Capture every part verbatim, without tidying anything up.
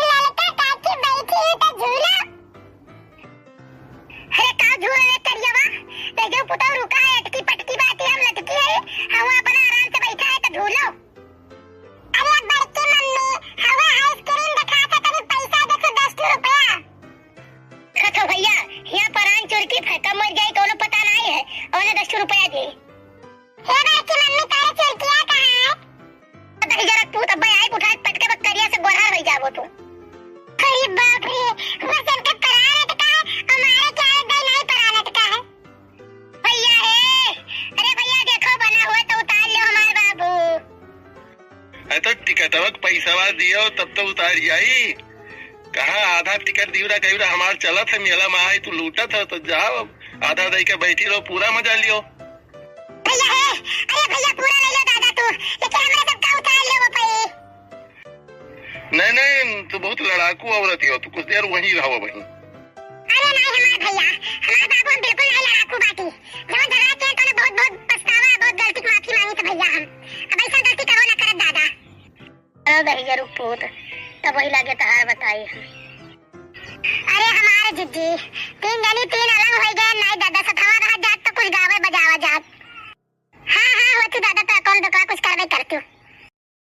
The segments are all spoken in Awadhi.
ललका काकी बैठी है तो झूलो। अरे का झूल रे करियवा, ते जो पुतौ रुका है, अटकी पटकी बाटी हम लटकी है, हम अपना आराम से बैठा है तो झूलो। अरे बड़की मम्मी, हवा ice cream देखा था, तनी पैसा देखो, दस ठो रुपया। देखो भैया, यहाँ परान चुरकी फेंका मर जाए, कोनो पता नहीं है, और दस ठो रुपया दे। हे बड़की मम्मी, तारे चुरकिया कहाँ है? दहिजरक पूत, अब्बे आई उठाए पटके बकरिया से गोरहर हो जाबो तू। अरे बाप रे, बस इनका परान अटका है, हमारे क्या है, दे नहीं परान अटका है। भैया हे, अरे भैया देखो, बना हुआ तो उतार लो हमारे बाबू। अरे तो टिकटवा के पैसवा दियो तब तो उतार जाई। कहाँ आधा टिकट दियो ना, कहियो ना हमार चलत है मेला में आई, तू लूटत है तो जाओ, आधा दे के बैठी रहो, पूरा मजा लियो। भैया हे, अरे भैया पूरा ले लो दादा तू, लेकिन हमरा सब का उतार लो भाई। नहीं, नहीं, तू बहुत लड़ाकू औरत हो, तू कुछ देर वहीं रहो वहीं। अरे नहीं हमार भैया, हमार बाबू हम बिल्कुल नहीं लड़ाकू बाटी। जवन झगड़ा किए तोने बहुत, बहुत पछतावा, बहुत गलती की माफी मांगी तो भैया हम अब ऐसा गलती कबो ना करब दादा। अरे दहिजरू पूत, तब वही लागे तहार बताई हम। अरे हमार जिज्जी, तीन जनी तीन अलग हो गए, नहीं दादा सथवा रह जात तो कुछ गावे बजावा जात। हाँ, हाँ, होती दादा तो कौन दुकान कुछ करबे करती।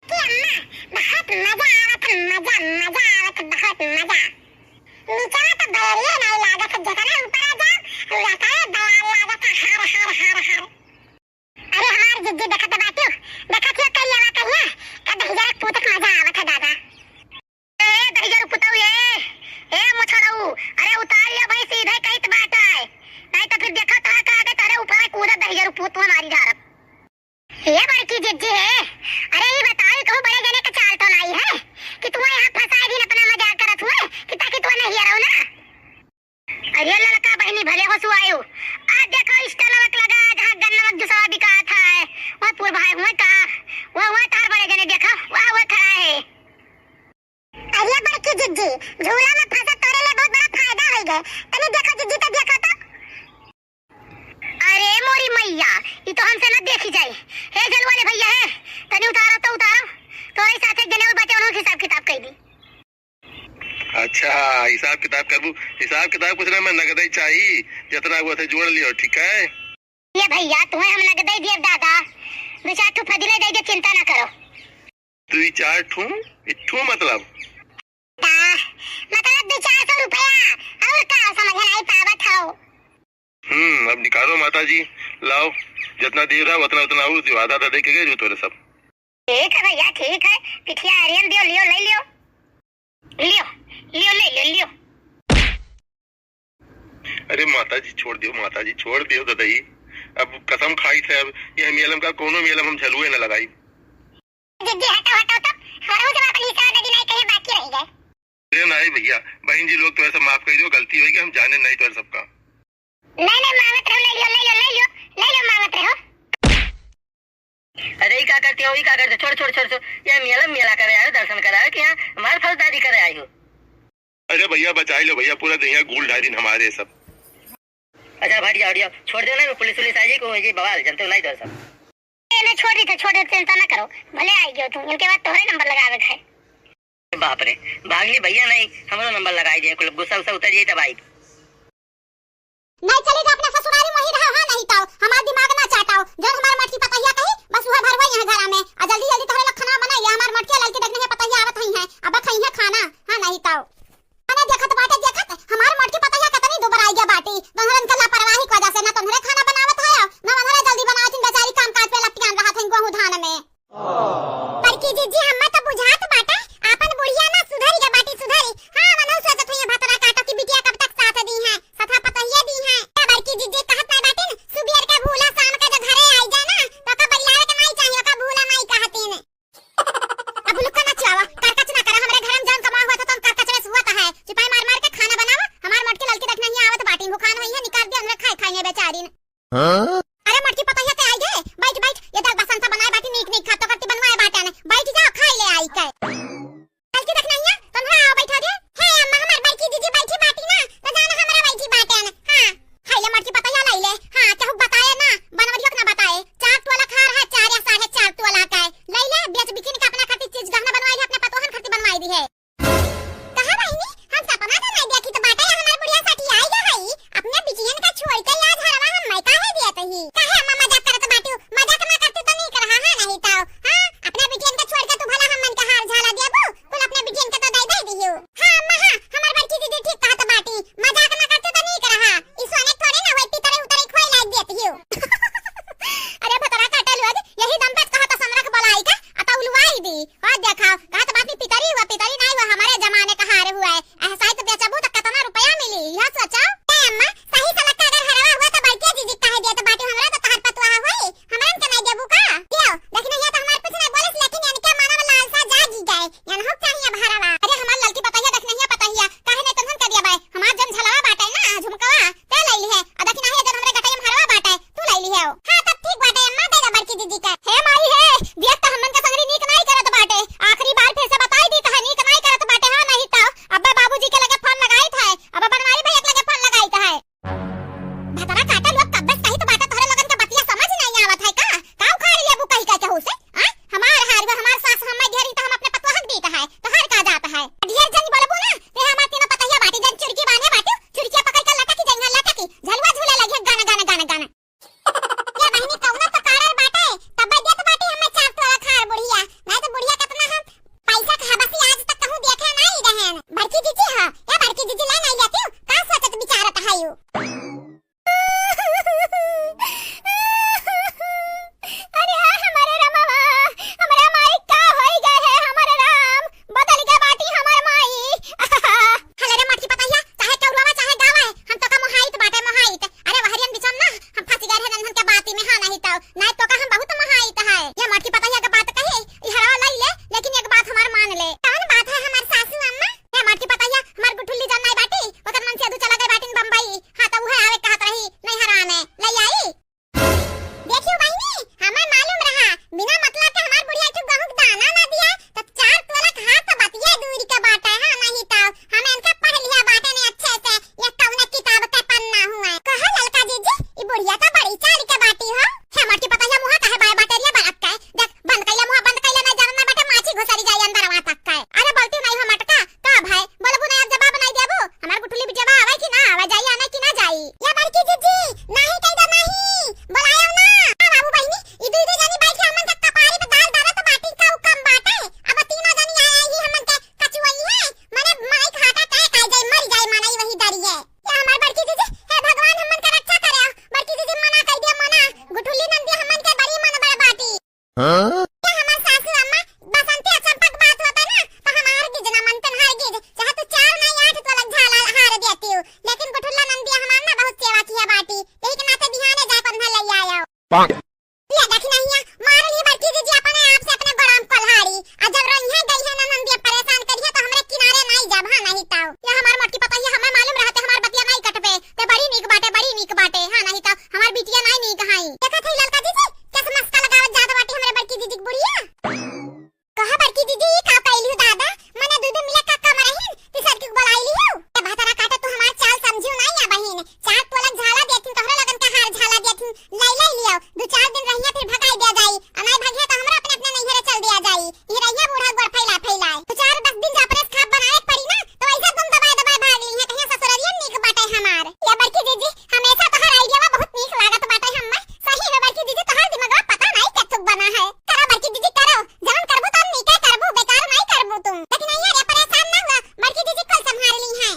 कि अम्मा, बहुत मजा आवत है, मजा, मजा आवत है, बहुत मजा। नीचवा तो बयरिए नहीं लागत है, जितना ऊपर आ जाओ, उड़ता है, बड़ा लागत है, हर, हर, हर, हर। अरे हमार जिज्जी देखत बाटियो, देखत हियो करियवा कहिया, का दहिजरा पूत के मजा आवत है दादा। ए दहिजरू पुतऊ ए, ए मोछड़ऊ, अरे उतार ले भाई, सीधे कहित बात है, नहीं तो फिर देखत है का आगे तारे ऊपर कूदत दहिजरू पूत मारी झारब। ये बड़की जिज्जी है, अरे ये बताओ, कहूँ बड़े जने का चाल तो नहीं है कि तू यहाँ फंसाए दिन अपना मजाक करत हुए कि ताकि तू नहीं रहो ना। अरे ललका बहिनी भले होसुआयो, आज देखो स्टॉलवा के लगा, जहाँ गन्नवा के जूसवा बिकात है, वहाँ पूर्व भाई हुए का, वह हुआ तार बड़े जने देखो, वह हुए खड़ा है। अरे बड़की जिज्जी, झूला में फंसा तोरे लिए बहुत बड़ा फायदा हो गए। तनी देखो जिज्जी तो देखो तो। अरे मोरी मैया, ई तो हमसे ना देखी जाए। हे झलुआ वाले भैया हे, तनी उतारो तो उतारो। तोरे साथे जने और बचे उन्होंने हिसाब किताब कर दी। अच्छा, हिसाब किताब करबू? हिसाब किताब कुछ ना, मैं नगदे चाही, जितना हुआ थे जोड़ लियो, ठीक है? ये भैया, तुम्हें हम नगदे दिए दादा, दो चार ठू फजीले दे दे, चिंता ना करो। दुई चार ठू, इठू मतलब? दा, मतलब दुई चार सौ रुपया, और का समझ नहीं पावत हो? हम्म, अब निकालो माता जी, लाओ, जितना दे रहा उतना, उतना और दियो, आधा आधा दे के गए जो तोरे सब। ठीक है भैया, ठीक है, पिठिया आर्यन दियो, लियो, ले लियो। लियो, लियो, ले लियो, लियो। अरे माता जी छोड़ दियो, माता जी छोड़ दियो ददई। अब कसम खाई थे, अब ये मेलम का कोनो मेलम हम झलुए न लगाई। जिज्जी हटो, हटो तो, हमहू सब अपन हिस्सा दे दी, नहीं कहीं बाकी रह गए। अरे नहीं भैया, बहन जी लोग तो ऐसा माफ कर दियो, गलती होई गई, हम जाने नहीं तो सबका। नहीं, नहीं, मांगत रहो, ले लियो, ले लियो, ले लियो, ले लियो, मांगत रहो। अरे, ई का करती हो, ई का करती हो? छोड़, छोड़, छोड़, छोड़। ये मेला, मेला करे आयो, दर्शन करे आयो कि यहाँ मार फौजदारी करे आयो? अरे भैया, बचाई लो भैया, पूरा दहिया गूल डारिन हमारे सब। अच्छा, हट जाओ, हट जाओ, छोड़ दो ना, पुलिस उलिस आ जाए, कोई हो जाए बवाल, जानते हो, नहीं दर्शन। ए, नहीं, छोड़ दी थे, छोड़ दी, चिंता ना करो, भले आई गयो तू, इनके बाद तोहरे नंबर लगावे के है। बाप रे, भागली भैया नहीं, हमरो नंबर लगाई दे, कुल गुस्सा उस्सा उतर जाई तब आई। नहीं चली जा अपने ससुरारी में ही रहो, हाँ नहीं ताओ, हमार दिमाग ना चाटाओ, जौन हमार मटकी पतहिया कही, बस उहे भरवई यहाँ घरा में, आ जल्दी जल्दी तोहरे लोग खाना बनाई, हमार मटकी ललकी देखने के पतहिया आवत हई हैं, अब खाई है खाना, हाँ नहीं ताओ। अने देखत बाटे देखत, हमार मटकी पतहिया कितनी दुबराई गया बाटी, दोनों के लापरवाही की वजह से ना तोहरे खाना बनावत है, ना उन्होंने जल्दी बनावत, बेचारी काम काज पे लपटियान रहत हैं गेहूं धान में। बड़की जीजी, हम्मा तो बुझात बाटे, आपन बुढ़िया ना सुधरी गा बाटी सुधरी। हाँ, मनऊ सोचत हुई भतरा काटो कि बिटिया कब तक साथ दी है, सथा पतहिए दी है। तो बड़की जीजी कहत ना बाटिन, सुबेर के भूला शाम के जो घरे आई जाए ना, तो ओका बरियावे के नहीं चाहिए, ओका भूला नहीं कहतीन। अब उन ये देखी नहीं है, मार ली बड़की जीजी अपने आप से अपने गोड़ाम पल्हाड़ी। आ जब रोइहे गइहे ना नंदिया परेशान करिहे तो हमरे किनारे नहीं जब, हाँ नहीं ताऊ। ये हमार मोटकी पतोहिया हमें मालूम रहते हमार बतिया नहीं कटबे। ते बड़ी नीक बाटे, बड़ी नीक बाटे, हाँ नहीं ताऊ हमार बिटिया नहीं नीक हाई। देखत है ललका जीजी, कैसे मस्का लगावत जात बाटे हमरे बड़की जीजी की बुढ़िया। कहा बड़की दीदी, ई का कइली हो दादा? मने दुइ दुइ मिला का कम रहिन, तीसर की बोलाई लियो। ए भातारा काटा, तू हमार चाल समझियो नाई या बहिन। चार तोला झाला देथिन, तोहरे लगन का हार झाला देथिन, लाई लाई लियो। दो चार दिन रहिया फिर भगाई दिया जाई, आ नाई भगिया तो हमरा अपने अपने नैहरे चल दिया जाई। ई रहिया बूढ़ा गोड़ फैला फैलाए। दो चार दस दिन जापरेस खाप बनावे के पड़ी ना, तो ऐसे तुम दबाए दबाए भाग ली है, कहीं ससुररियन नीक बाटे हमार। या बड़की दीदी, हमेशा तोहर आइडिया बहुत नीक लागत बाटे हम्मे। सही में बड़की दीदी, तोहर दिमागवा पता नाई कथुक बना है। करा बड़की दीदी, करो, जवन करबू तवन नीके करबू, बेकार नाई करबू तू। लेकिन अइया रे, परेशान ना हुआ, बड़की दीदी कुल संभाल ली हैं।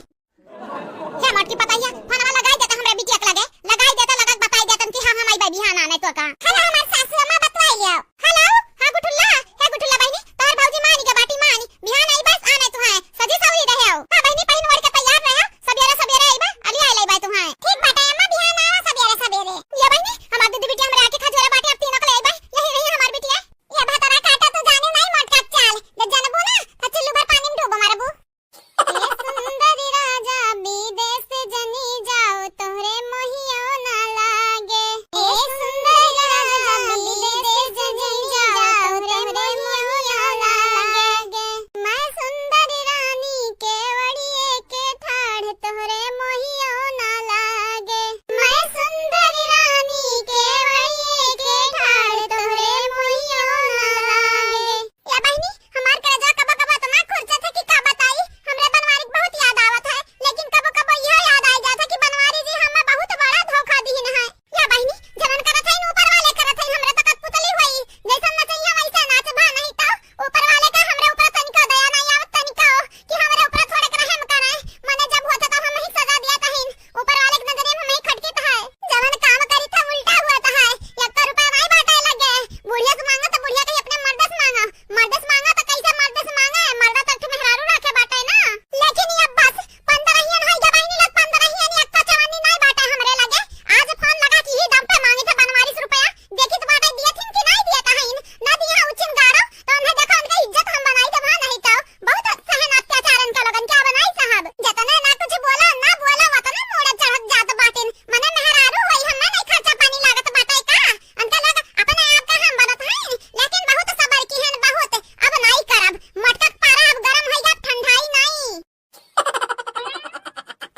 हे मोटकी पतोहिया, फोनवा लगाई देता हमरे बिटिया के लगे, लगाई देता, लगा के बताई देता कि हाँ, हम आई बे बिहान आने तो का। हेलो, हमार सासू अम्मा बतवाई लियो। हेलो, हाँ गुठुल्ला, हे गुठुल्ला बहिनी, तोहर भौजी मानी के बाटी मानी, बिहान आई बस आने तो है, सजी सवरी रहे हो। हाँ बहिनी, पहिन ओढ़ के तैयार रहे हो, सबेरे सबेरे आई बा, अली आई लाई बा तू है। ठीक बाटे अम्मा, बिहान आवा सबेरे सबेरे। ये बहिनी, हमार दीदी बिटिया हमरे आके खजूरा बाटे, अब तीनों के ले आई बा, यही रही हमार बिटिया। ये भतरा काटा, तू जाने नाई मोटका चाल, जब जनबू ना, त चुल्लू भर पानी में डूब मरबू। ए सुंदर राजा विदेश जनी जाओ, तोहरे मोहियो ना लागे। ए सुंदर राजा विदेश जनी जाओ, तोहरे मोहियो ना लागे। मैं सुंदर रानी केवड़िए के ठाढ़, तोहरे मोहियो ना लागे। मैं सुंदर रानी केवड़िए के ठाढ़, तोहरे मोहियो ना लागे। या बहिनी, हमार करेजा कबो कबो इतना खुरचत है कि का बताई। हमरे बनवारी के बहुत याद आवत है, लेकिन कबो कबो इहो याद आ जात है कि बनवारी जी हमें बहुत बड़ा धोखा दीन है। या बहिनी, जवन करत है ऊपर वाले करत है, हमरे तो कठपुतली होई, जैसन नचैया वैसे नाच भा नहीं तो ऊपर वाले का हमरे ऊपर तनिको दया नहीं आवत, तनिको कि हमरे ऊपर थोड़े रहम करे। मने जब होत तो हम ही सजा दिया तहिन, ऊपर वाले के नजरे में हम ही खटकित है। जवन काम करी था उल्टा हुआ तो है, एक तो रुपया नहीं बांटे लगे, बुढ़िया से मांगो तो बुढ़िया कही अपने मर्द से मांगो, मर्द से मांगा तो कैसे मर्द से मांगे? मर्दा तो एक ठे मेहरारू रखे बाटे ना। लेकिन ये बस पंद्रहियन है जब बहिनी लोग पंद्रहियन, एक तो चवन्नी नहीं बाटे हमरे लगे। आज फोन लगा कि ही दम पे मांगी थे बनवारी से रुपया। देखी तो बाटे दिए थिन कि नहीं दिए तहिन। ना दिए हैं उचिन गाड़ो, तो उन्हें देखो उनका इज्जत हम बनाई देबा नहीं तो। बहुत सहन अत्याचार इनका लोगन क्या बनाई साहब। जतने ना कुछ बोला, ना बोला, वतने मोड़े चढ़त जात बाटिन। मने मेहरारू होई, हमें नहीं खर्चा पानी लागत बाटे का? अंते लोग अपने आप का हम बनत हईन, लेकिन बहुत सबर की हन, बहुत। अब नाई करब, मटका के पारा अब गरम होई गया, ठंडाई नाई।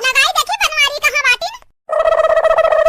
लगाई देखी बनवारी कहाँ बाटिन।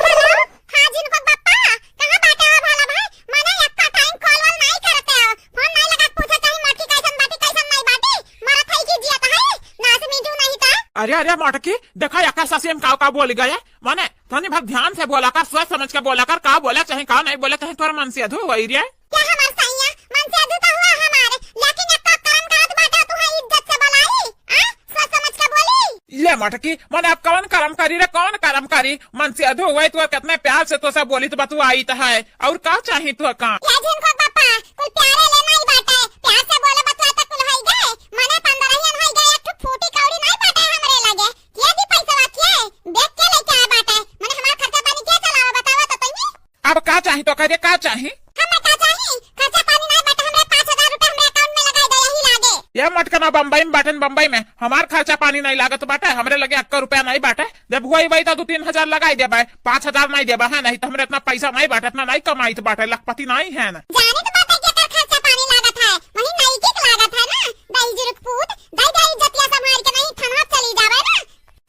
हेलो, हाँ जिनको बप्पा, कहाँ बाटे हो भला भाई? मने एक्का टाइम कॉल वॉल नाई करते हो, फोन नाई लगा के पूछे चाही मटकी कैसन बाटी, कैसन नाई बाटी, मरत है कि जियत है, नास मीठू नहीं था। अरे, अरे, मटकी, देखा एक्का सासी हम का, का बोल गए, मने तनी भर ध्यान से बोला कर, सोच समझ के बोला कर, का बोले चाही, का नहीं बोले चाही, तोर मनसेधू वही रे। क्या हमार सैया? मनसेधू तो हुआ हमारे, लेकिन एक तो करम करत बाटे, तू है इज्जत से बोलाई, आ? सोच समझ के बोली। ले मटकी, मने अब कौन करम करी रे, कौन करम करी? मनसेधू हुआ तो कितने प्यार से तो सब बोली तो बतुआई तो है, और का चाही तो का? ये झिनको पापा, कुल प्यारे ले नहीं बाटे, प्यार से बोले बतुआ तो कुल होई गए, मने पंद्रहियन होई गए, एक ठो फूटी कौड़ी नहीं बाटे हमरे लगे, ये दी पैसा के, देख के लेके आए बाटे, मने हमार खर्चा पानी के चलावे बतावा तो तनी। अब का चाही तो कह दे, का चाही? हमें का चाही? खर्चा पानी नहीं बट हमरे पाँच हजार रुपया हमरे अकाउंट में लगाई दे, यही लागे। ये मटकना बम्बई में बाटन, बम्बई में हमार खर्चा पानी नहीं लागत बाटे, हमरे लगे अक्का रुपया नहीं बाटे। जब हुआ ही वही तो दो तीन हजार लगाई देबे, पाँच हजार नहीं देबे, है नहीं तो हमरे इतना पैसा नहीं बाटे, इतना नहीं कमाइत बाटे, लखपति नहीं है ना। जाने तो बाटे कि एकर खर्चा पानी लागत है, वही नहीं किक लागत है ना, दही जुरुक पूत, दही दही जतिया संभाल के नहीं थाना चली जावे ना।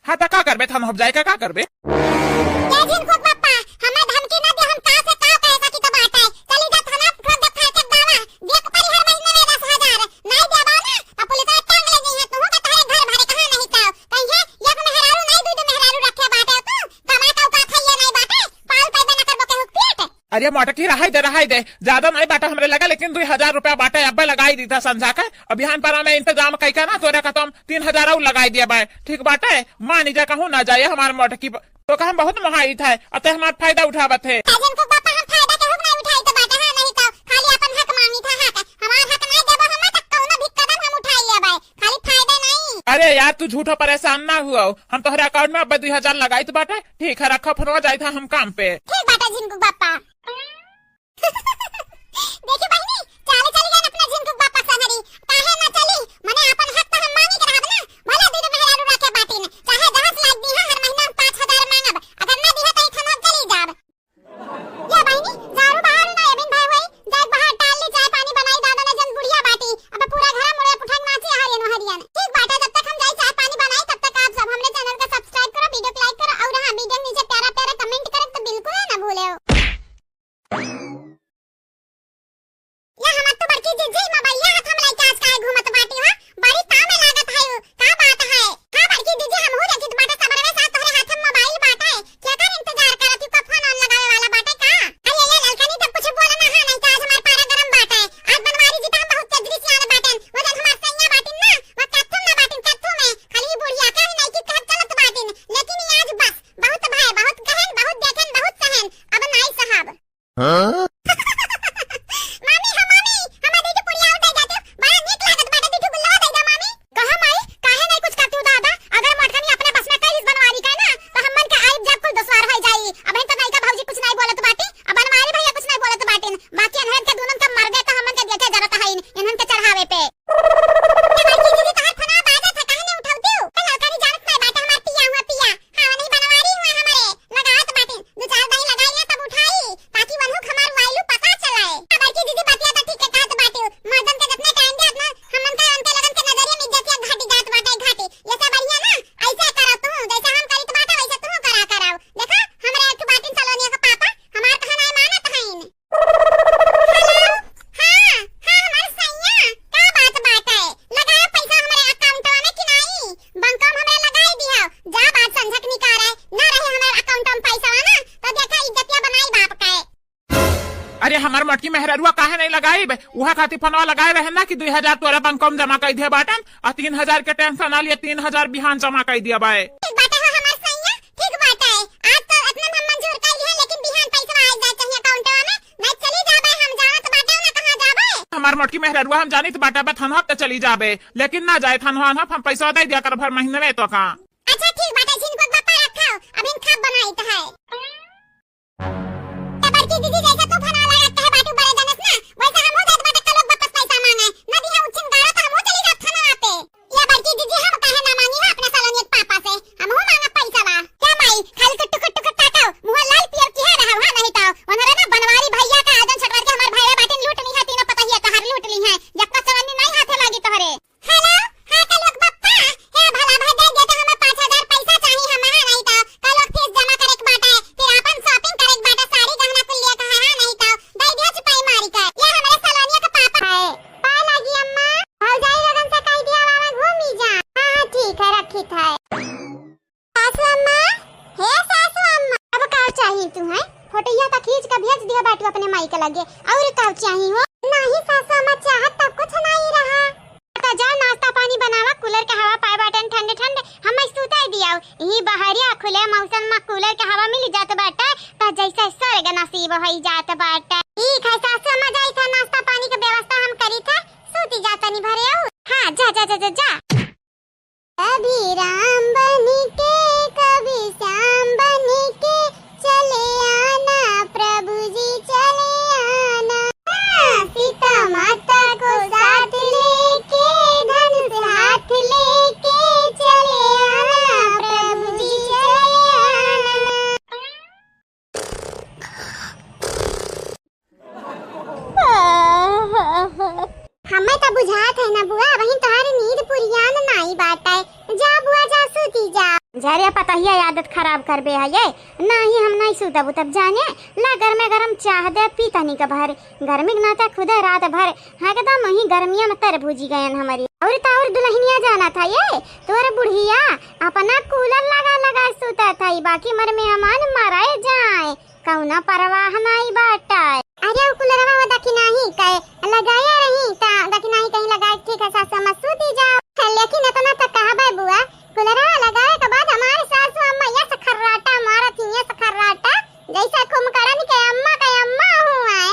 हाँ, त का करबे? थाना हम जाए का, का करबे? ए झिनकुक बप्पा, हमें धमकी न दे, हम का से का कहे सकी तो बात है। चली जा थाना, ठोक दे फाड़ के दावा। देख परी हर महीने में दस हजार। नहीं देबा ना, त पुलिस वाला टांग ले जइहे। तू के तोहरे घर भरे कहाँ नहीं का? कहिए, एक मेहरारू नहीं, दू दू मेहरारू रखे बाटे तू। कमा का औकात है ये नहीं बाटे। पाल पैदा न करबो केहू के पेट। अरे मोटकी, रहाई दे, रहाई दे, ज्यादा नहीं बाटे हमरे लगे, लेकिन दुई हजार रुपया बाटे, अब्बे लगाई दी था संझा के। अब बिहान पर हमें इंतजाम कई के ना, तोरे का तो हम तीन हजार और लगाई दिया बाय, ठीक बाटे? मानी जा कहूँ ना जाए हमार मोटकी ब-, तो का हम बहुत मोहाई था, अते हमार फायदा उठावत है। ए झिनकुक बप्पा, हम फायदा केहू के नहीं उठाई तो बाटे, हाँ, नहीं तो खाली अपन हक मांगी था, हक। हमार हक नहीं देबो हमें, तो कौनो भी कदम हम उठाई लेबे, खाली फायदा नहीं। अरे यार, तू झूठो परेशान ना हुआ, हम तोहरे अकाउंट में अब्बे दुई हजार लगाई तो बाटे, ठीक है, रखो फोनवा, जाई था हम काम पे। ठीक बाटे झिनकुक बप्पा। देखी बहिनी, चाले चली गइन अपना झिनकू बापा संगरी। काहे ना चली? मने आपन हक त हम मांगी के रहब ना। भले दुइ मेहरारू रखे बाटिन, चाहे जहाँ से लाग दी है, हर महीना हम पाँच हजार मांगब। अगर ना दी है तो ई थाना चली जाब। या बहिनी, झाड़ू बहार ना, अबिन भाई होई, जाए बहार टाल ली, चाय पानी बनाई, दादा ने जन बुढ़िया बाटी। अब पूरा घर मुड़े पुठक नाची हरियन हरियन। ठीक बाटे, जब तक हम जाई चाय पानी बनाई, तब तक आप सब हमरे channel का subscribe करो, video को like करो और हाँ, video के नीचे प्यारा प्यारा comment करे तो बिल्कुल ना भूले हो। या हमार तो बड़की जीजी, मोबाइलिया हाथ में लइके आज काहे घूमत बाटी हो? बड़ी ताव में लागत है उ, का बात है? हाँ बड़की जीजी, हमहू देखित बाटे सबरवे साथ तोहरे हाथ में मोबाइल बाटे, केकर इंतजार करत हो? का फोन ऑन लगावे वाला बाटे का? अरे ये ललकनी तो कुछ बोला ना, हाँ, नहीं तो आज हमार पारा गरम बाटे। आज बनवारी जी तो हम बहुत तेजरी सियान बाटेन, वो जन हमार सैया बाटिन ना, वो कत्थू में ना बाटिन, कत्थू में, खाली बुढ़िया का ही नहीं की कहत चलत बाटिन, लेकिन ये आज बस, बहुत भाई, बहुत कहन, बहुत देखन, बहुत सहन, अब नाई साहब। हाँ? मामी, हाँ मामी, हमार दीदी पुड़िया दे जाते, बड़ा नीक लागत बाटे, दीदी गुल्लवा दे जा मामी। कहा माई, काहे नहीं कुछ करती हूँ दादा? अगर मोटकनी अपने बस में करीस बनवारी का ना, तो हमन के आइब जाब कुल दुश्वार हो जाई। अबहिन तो नयका भौजी कुछ नहीं बोलत बाटी, अब बनवारी भैया कुछ नहीं बोलत बाटिन, बाकी अनहन के दूनन के मर गए तो हमन के देखे जरूरत है इन, इन्हन के चढ़ावे पे। ए बड़की दीदी, तोहार फोनवा बाजत है, काहे नहीं उठावती हो? ए ललकनी जानत नहीं बाटे, हमार पिया हुआ पिया। हाँ, वही बनवारी हुआ हमरे, लगावत बाटे। दो चार दाई लगाई है तब उठाई, ताकि वनहु हमार वायलू पता चलाए। ए बड़की दीदी, बतिया तो ठीक है कहत बाटे। मर्दन के जितने टाइम दे, उतना हमन का उनके लगन के नजरिया में इज्जतिया घटी जात बाटे, घटी। ये सब बढ़िया ना, ऐसे करो तू, जैसे हम करित बाटे वैसे तू करा कराओ। देखा, हमरे एक बाटिन सलोनिया का पापा, हमार कहना है मानत हईन। हेलो, हाँ, हाँ, हमार सैया, का बात बाटे? लगाए पैसा हमरे अकाउंटवा में कि नाई? बैंकवा में हमरे लगाई दिया। जा बात संझक निकाल रहे, ना रहे हमार अकाउंटवा में पैसा ना, तो देखा इज्जतिया बनाई बाप के। अरे हमार मोटकी मेहररुआ काहे नहीं लगाई बे? उहा खातिर फोनवा लगाए रहे ना कि दुई हजार तोरा बैंकवा में जमा कर दिया बाटन, और तीन हजार के टेंशन ना लिए, तीन हजार बिहान जमा कर दिया बाए। ठीक बाटे हो हमार सैया, ठीक बाटे। आज तो इतना हम मंजूर कर लिए, लेकिन बिहान पैसा आ जाए चाहिए अकाउंटवा में, नहीं चली जाबे, हम जानत बाटे ना कहाँ जाबे। हमार मोटकी मेहररुआ हम जानित बाटे, बस हम हफ्ते चली जाबे, लेकिन ना जाए थान हम, हम पैसा दे दिया कर भर महीने में तो का। अच्छा ठीक बाटे, झिनकुआ बापा रखा, अब इन खाब बनाई तो है। ए बड़की दीदी, जैसे तू फनावा लगा कहे बाटू बड़े जनस ना, वैसे हमहू जात बाटे कलोक वापस पैसा मांगे। ना दिहा उछिन गाड़ा तो हमहू चली जात थाना पे। ए बड़की दीदी, हम काहे ना मांगी है अपने सलोनिया के पापा से? हमहू मांगा पैसा बा। क्या माई, खाली तो टुकुर टुकुर ताकाओ, मुंह लाल पियर किहे रहा, हाँ नहीं तो। उन्हरे ना बनवारी भैया का आजन छटवार के हमार भाई बाटिन लूट ली है, तीनों पतहिया तोहार लूट ली है। जब का सलोनी नहीं हाथे लागी तोहरे। हेलो, हाँ, कलोक बप्पा, हे भला भाई, दे दे तो हमें पाँच हजार पैसा चाही, हमें, हाँ, नहीं तो कलोक फीस जमा करे के बाटे, फिर आपन shopping करे के बाटे, साड़ी गहना कुल लिए कहा, हाँ, नहीं तो दे दिया चुपाई मारी के। ये हमरे सलोनिया के पापा है। पाए लागी अम्मा, भौजाई लोगन से कह दिया बाबा घूमी जा। हाँ, हाँ, ठीक है, रखित है। सासू अम्मा, हे सासू अम्मा, अब का चाही तू है? फोटोइया त खींच के भेज दिया बाटू अपने माई के लगे, और का चाही हो? नहीं सासू अम्मा, चाहत तब कुछ नहीं रहा। त जा नाश्ता पानी बनावा, कूलर के हवा पाए बाटन ठंडे ठंडे, हम सूते दियाओ। ई बहरिया खुले मौसम में कूलर के हवा मिल जात बाटे, त जैसे स्वर्ग नसीब होई जात बाटे। ठीक है सासू अम्मा, जाई था नाश्ता पानी के व्यवस्था हम करी था, सूती जा तनी भरे हो। हाँ, जा, जा, जा, जा, जा। कभी राम बन के, कभी श्याम बन के चले आना, प्रभु जी चले आना। सीता माता को साथ लेके, धनुष हाथ लेके चले आना, प्रभु जी चले आना। हमें तो बुझात है ना बुआ, वहीं तोहार नींद पुरियान नाई बाटे। जा बुआ, जा सूती जा। झरिया पतहिया आदत खराब करबे है ये। नाही हम नाही सूतब उतब जाने। ला गरमे गरम चाह दे पी तनी का भर। गर्मी के नाते खुदे रात भर एकदम वही गर्मिया में तर भूजी गयन हमारी। और तो और दुल्हनिया जाना था ये, तोर बुढ़िया अपना कूलर लगा लगा सूता था, बाकी मर मेहमान मराए जाए। कौनो परवाह नाई बाटे। अरे, उ कुलरवा वो दखिनाही के लगाए रही, त दखिनाही कहीं लगाए, ठीक है, सासू अम्मा सूती जाओ। लेकिन इतना तो कहबे बुआ, कुलरवा लगाए के बाद हमारे सासू अम्मा ये सखर्राटा मारत ही, ये सखर्राटा, जैसे कुंभकर्ण के अम्मा के अम्मा हुआ है।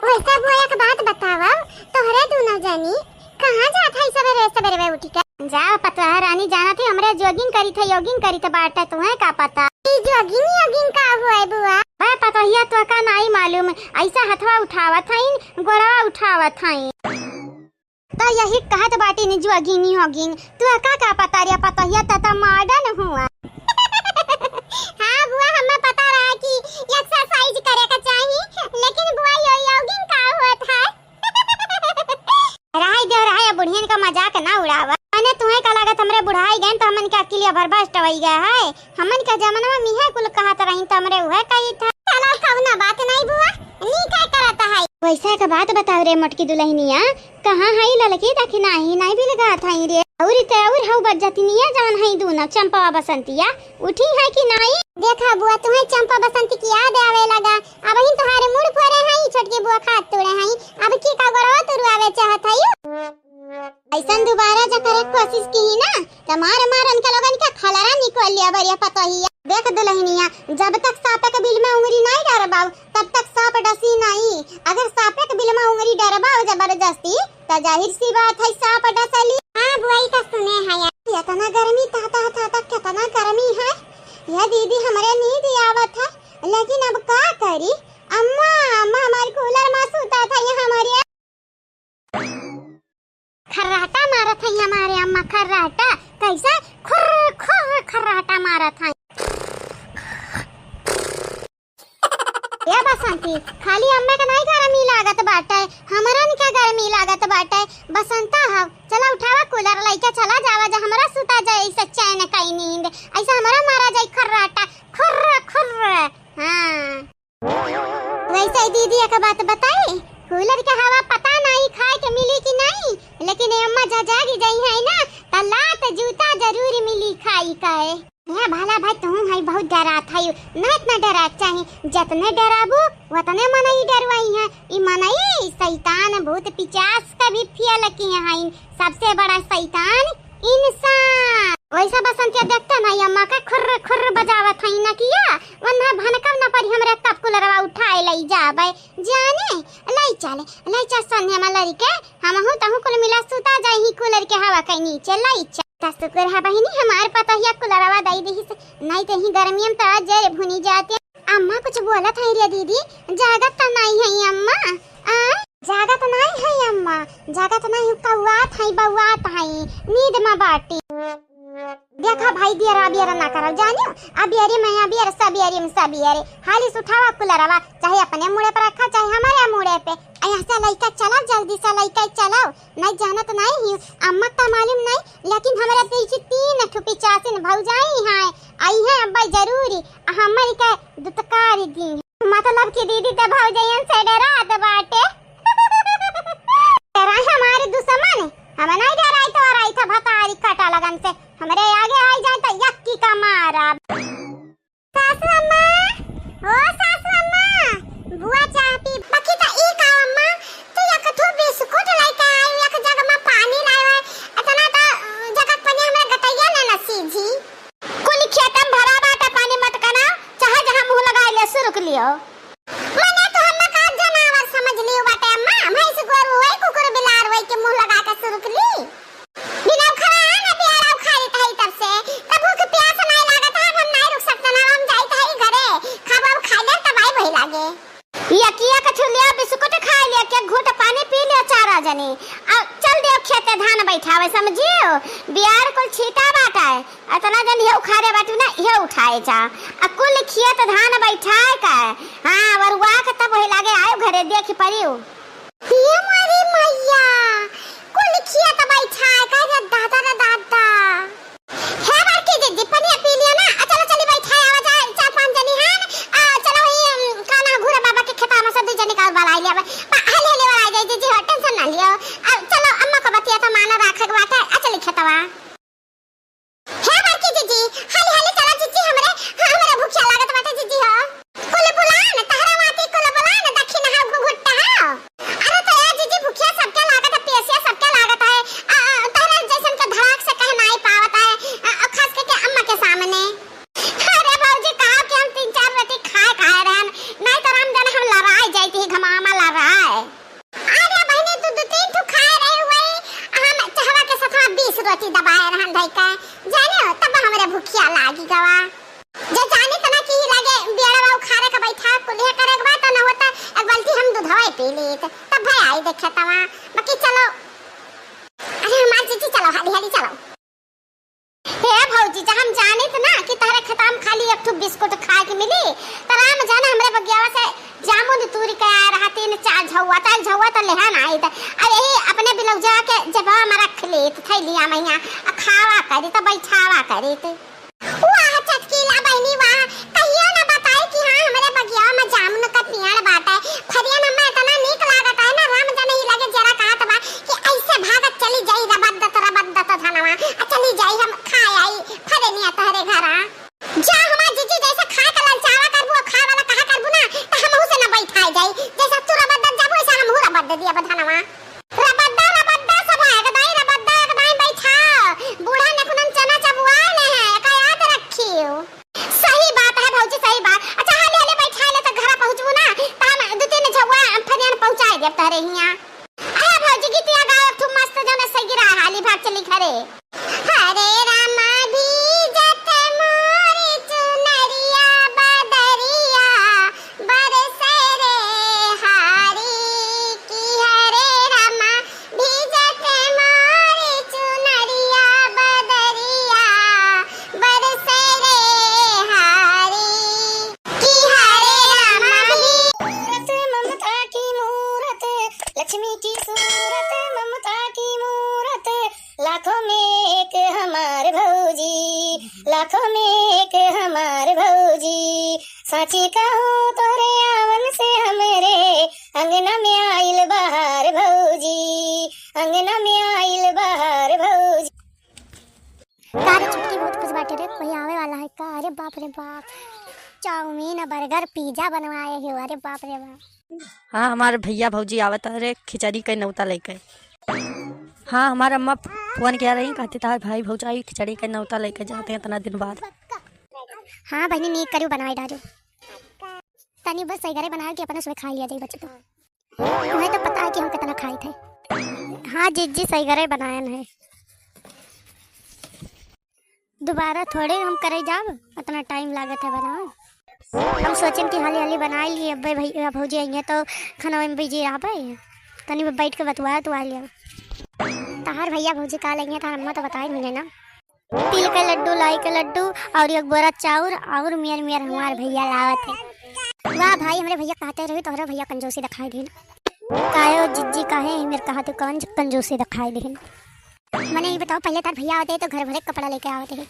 वैसे बुआ, एक बात बतावा, तोहरे दोनों जनी कहाँ जात है सबेरे सबेरे उठ के? जा पतोह रानी, जानत है हमरे jogging करी थे, jogging करी थे बाटे, तुम्हें का पता? ई jogging, jogging का हुआ है बुआ? बे पतोहिया, तोहका नाई मालूम, अइसा हथवा उठावत हईन, गोड़वा उठावत हईन। त यही कहत बाटी नि जोगिनी होगिन, तोहका का पता रे पतोहिया, त, त modern हुआ। हाँ बुआ, हमें पता रहा कि exercise करे के चाही, लेकिन बुआ यो योगिन का होत है? रहाई देव, रहाई, अब बुढ़ियन का मजाक ना उड़ावा। अने तुहे का लागत हमरे बुढ़ाई गए त हमन के अकिलिया भर बस्ट होई गया है? हमन के जमनवा में इहे कुल कहत रही त हमरे उहे कही था। चलो कउनो बात नहीं बुआ, नीके करत है। वैसा एक बात बताओ रे मोटकी दुलहिनिया, कहाँ हई ललकी दखिनाही नहीं बिलगात हई रे? अउरी ते अउर हऊ बज्जतिनिया जवन हई दूनो चंपवा बसंतिया, उठी है कि नाई? देखा बुआ, तुहे चंपा बसंती की याद आवे लगा। अबहिन तोहारे मुड़ फोरे हई, छोटकी बुआ खात तोड़े हई। अब की का गोड़वा तुरवावे चाहत हई? अइसन दोबारा जा करे कोशिश की ना, त मार मार उनके लोगन के खलरा निकल लिया बरिया पतोहिया। देख दुलहिनिया, जब तक साँपे के बिल में उंगरी नाई डरबाऊ, तब तक साँप डसी नाई। अगर साँपे के बिल में उंगरी डरबाऊ जबरदस्ती, त जाहिर सी बात है, साँप डसली। हाँ, बुआई का सुने है यार। इतना गर्मी, ता, ता, ता, ता, कितना गर्मी है। यह दीदी हमरे नींद आवत है, लेकिन अब का करी? अम्मा, अम्मा, हमारे कूलर में सूता था ये हमारे। खर्राटा मारत है हमारे अम्मा, खर्राटा। कैसे? खुर्र, खुर्र खर्राटा मारत है। ए बसंती, खाली अम्मे के नाई गरमी लागत बाटे, हमरन के गरमी लागत बाटे। बसंता हव, चला उठावा कूलर लइके चला जावा जा, हमरा सुता जाए ऐसे चैन कई नींद, ऐसे हमरा मारा जाए खर्राटा, खुर्र, खुर्र। हाँ। वैसे दीदी एक बात बताई, कूलर के हवा पता नाई खाए के मिली कि नाई, लेकिन ए अम्मा जा जागी जाई है ना, त लात जूता जरूर मिली खाई का है। ए भला भाई, तू है बहुत डरात है, ना इतना डरात चाही, जतने डराबू, वतने मनई डरवाई है। ई मनई शैतान, भूत, पिचास का भी फेल की हैं, सबसे बड़ा शैतान इंसान। वैसा बसंतिया देखते ना, ये अम्मा का खुर्र खुर्र बजावत है ना किया, वन्ना भनकब ना पड़ी, हमरे कब कुलरवा उठाए लई जाबे, जाने, लई चले, लई चल सोनिया मा लड़ी के, हमहू तहू कुल मिला सुता जाई ही कूलर के हवा के नीचे, लई चल। त शुक्र है बहिनी, हमार पतोहिया कुलरवा दई दिहिस, नाई त ही गर्मियम त आज जरे भुनी जाते। अम्मा कुछ बोलत है रे दीदी, जागत त नाई है अम्मा? आ? जागत नाई है अम्मा, जागत नाई, कौआत है, बौआत है, नींद मा बाटी। देखा भाई, बियर अबियर ना करब, जानियो? अबियरी में अबियर, सबियरी में सबियरी। हाली से उठावा कुलरवा, चाहे अपने मुड़े पर रखा, चाहे हमारे मुड़े पे। आ यहाँ से लइका चलाओ, जल्दी से लइका चलाओ। नहीं जानत नहीं ही, अम्मा का मालूम नहीं, लेकिन हमारे पीछे तीन ठो पिचासिन भौजाई हैं, आई हैं अब्बा जरूरी, आ हमारी का दुतकार दी। मतलब कि दीदी त भौजैयन से डरात बाटे। डराई हमारे दुश्मन, हम नहीं डराई तो डराई था भतारी काटा लगन से, हमरे आगे आई जाए तो यक्की का मारब। सासू अम्मा, ओ सासू अम्मा, बुआ चाह पी। बकी त ई का अम्मा, तू एक ठो बिस्कुट लेके आई, एक जग में पानी लाए, इतना त जग के पानी हमरे गटैया ले न सीझी। कुल खेतन भरा बाटे, पानी मत कना, चाहे जहाँ मुँह लगाए ले सुरुक लियो। मने तू हम्मा का जनावर समझ लियो बाटे अम्मा, भैंस गोरू होई, कुकुर बिलार होई के मुँह लगा के सुरुक ली। बिना खवा ना प्यारा उखाड़ी तही तब से, तब भूख प्यास नाई लागत है, हम नाई रुक सकते ना, हम जाइत है घरे, खाबो अब खाई ले तब आई वही लागे। यकिया कछु लिया, बिस्कुट खाई लिया, के घूंट पानी पी लिया चारा जने। अब चल देव खेते धान बैठावे, समझियो? बियार कुल छीटा बाटा है, इतना जन ये उखाड़े बाटू ना, ये उठाए जा। आ कुल खेत धान बैठाए का है। हाँ, वरुआ के तब वही लागे आयो घरे, देख परियो। ये मोरी मैया, कुल खेत बैठाए का रे दादा रे दादा। हे बड़की दीदी, पनिया पी लिया ना? आ, चलो, चली बैठा आवा जाए, चार पांच जनी हैं। आ, चलो, ये, अम, का नाम, घूरा बाबा के खेता में से दू जनी का और बुला लिया। बा-, पा-, हेले, हेले वाला आ जाए, जीजी हो, tension ना लियो। आ, चलो, अम्मा को बतिया तो माना रखे के बाटे। आ, चली खेतवा। हे बड़की जीजी, हाली, हाली चला जीजी, हमरे, हाँ, हमरे भूखिया लागत बाटे जीजी हो। कुल बुलान, तहरा माटी कुल बुलान, दखिन हा घुघुट्टा हा। अरे तो ए जीजी, भुखिया सबके लागत है, पियसिया सबके लागत है। आ, आ, तोहरे जैसन के धड़ाक से कह नाई पावत है। आ, आ, खास करके अम्मा के सामने। अरे भौजी, कहा कि हम तीन चार रोटी खाए खाए रहन, नहीं तो राम जाने हम लड़ाए जाती ही, घमामा लड़ाए। अरे बहिनी, तू दू तीन ठो खाए रहे हुए, हम चहवा के साथ बीस रोटी दबाए रहन धई के, जाने हो, तब हमरे भुखिया लागी गवा। जे जानी तना की लगे बेड़वा उखाड़े के बैठा। लिया करे के बाद तो न होता, एक बाल्टी हम दूधवा पी लेत, तब भाई आई देखे तवा। बाकी चलो, अरे हमार जीजी चलो, हाली हाली चलो। हे भौजी, जब हम जानित ना कि तहरे खेतवा में खाली एक ठो बिस्कुट खाए के मिली, त राम जाने हमरे बगियावा से जामुन तूरी के आए रहा तीन चार झौवा, त एक झौवा त लेहा ना आई त। आ यही अपने बिलौजा के जेबवा में रख लेत थैलिया में, आ खावा करी त बैठावा करी त। वाह चटकीला बहिनी वाह, कहियो ना बताई कि हाँ हमरे बगियावा में जामुन का पेड़ बाटे। फरिया में इतना नीक लागत है ना, राम जाने ही लगे जरा कहत बा कि ऐसे भागत चली जाई रबद्दत रबद्दत धनवा, आ चली जाई हम खाए आई फरेनिया तहरे घरा। जा हमार जीजी जैसे खाए का ललचावा करबू और खाए वाला कहा करबू ना, त हमहू से ना बैठाए जाई। जैसा तू रबद्दत जाबू वैसा हमहू रबद्दत दिया बधनवा। रबद्दा रबद्दा सब है, एक दाई रबद्दा एक दाई बैठाओ। बूढ़ा नखुनन चना चबुआ ले है, एका याद रखियो। सही बात है भौजी, सही बात। अच्छा हाले हाले बैठाए ले त घरा पहुँचबू ना, त हम दू तीन झौवा फरिया में पहुँचाए देब तहरे हिया। अरे भौजी, गीतिया गाओ, एक ठो मस्त जौन सही रहा, हाली भाग चली घरे। हरे रामा भीजत मोरी चुनरिया बदरिया बरसे रे हारी की हरे रामा भीजत मोरी चुनरिया बदरिया बरसे रे हारी। कि हरे रामा ही। सूरत ममता की मूरत, लक्ष्मी की सूरत ममता की मूरत, लाखों में एक हमार भौजी, लाखों में एक हमार भौजी। साची कहूँ तोरे आवन से हमरे अंगना में आइल बहार भौजी, अंगना में आइल बहार भौजी। का रे छुटकी, बहुत खुश बाटे रे, कोई आवे वाला है का? अरे बाप रे बाप, चाउमीन, बर्गर, पिज्जा बनवाए हो, अरे बाप रे बाप। हाँ, हमारे भैया भौजी आवत है रे, खिचड़ी के नौता लेके। हाँ, हमार अम्मा फोन किया रही, कहती तहार भाई भौजाई खिचड़ी के नौता लेके जाते हैं इतना दिन बाद। हाँ बहिनी, नीक करू, बनाए डारू। तनी बस सही करे बनाए कि अपना सुबह खा लिया जाए बच्चे तो। तुम्हें तो पता है कि हम कितना खाए थे। हाँ जीजी, सही करे बनायन है। दोबारा थोड़े हम करे जाब, इतना टाइम लागत है बनावे। हम सोचेन कि हाली हाली बनाए लिए, अब्बे भैया भौजी अइहें तो खाना में बिजी रहबे, तनी बैठ के बतुआ तो आ लिया। तहार भैया भौजी का लइहें, तहार अम्मा तो बताए नहीं ना। तिल के लड्डू, लाई के लड्डू और एक बोरा चाउर और मियर मियर हमार भैया लावत है। वाह भाई, हमरे भैया कहते रही, तोहरे भैया कंजूसी दिखाई देन। काहे ओ जिज्जी, काहे मेरे कहते कौन कंजूसी दिखाई देन? मने ई बताओ, पहले तार भैया आवते तो घर भरे कपड़ा लेके आवते है।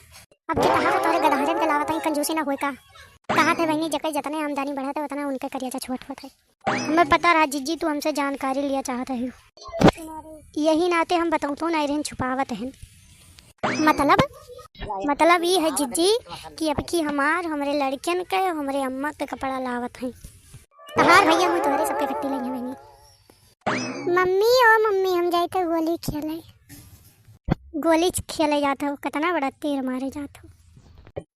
अब के कहा तो तोहरे गदहरन के लावत है, कंजूसी ना होए का? कहत है बहिनी, जेकर जतने आमदनी बढ़त है उतना उनके करिया छोट होत है। हमें पता रहा जिज्जी, तू हमसे जानकारी लिया चाहत है। यही नाते हम बताऊ तो नहीं रहन, छुपावत हैं। मतलब? मतलब ई है जिज्जी कि अब की हमार, हमरे लड़कियन के, हमरे अम्मा के कपड़ा लावत हैं। तहार भैया हम तोहरे सबके गट्टी लइहें बहिनी। मम्मी, ओ मम्मी, हम जाइत है गोली खेले। गोली खेले जात हो, कितना बड़ा तीर मारे जात हो।